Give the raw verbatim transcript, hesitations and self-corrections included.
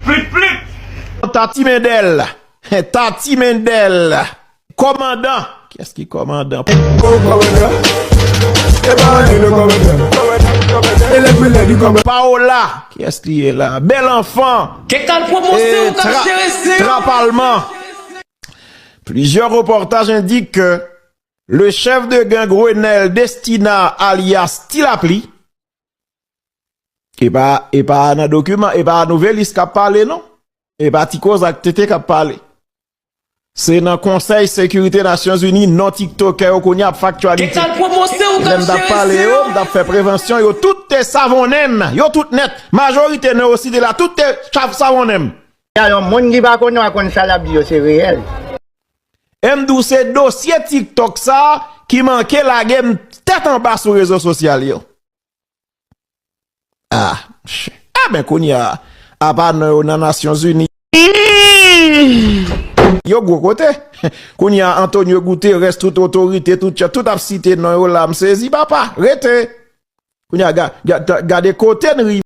Flip, flip. Tati Mendel. Tati Mendel. Kòmandan. Kiyès ki kòmandan? Paola. Kiyès li ye la? Bèl anfan. Ke kal pwomosyon ou ka jere se. Trapalman. Plusieurs reportages indiquent que le chef de gang Renel Destina alias Ti Lapli, e pa, e pa nan dokiman, e pa Nouvèlis k ap pale non. E pa Ti Kozak Tete k ap pale. Se nan Konsèy Sekirite Nasyonzini, non tiktokè yo kounye a ap fè aktyalite. Lè m t ap pale yo, m t ap fè prevansyon, yo tout te savonnen m, yo tout nèt. Majorite nan yo site la, tout te chav savonnen m. Ya yon moun ki pa konnen w a konn sa l ap di yo se reyèl. M di w se dosye TikTok sa ki manke lage m tèt anba sou rezo sosyal yo. Ah, ch- ah ben kounye a, apa non yo nan Nasyonzini. Yo gwo kote. Kounye a Antonio Guterres, tout otorite, tout chèf, tout ap site non yo la, m sezi papa. Rete. Kounye a ga- ga- gade kote n rive.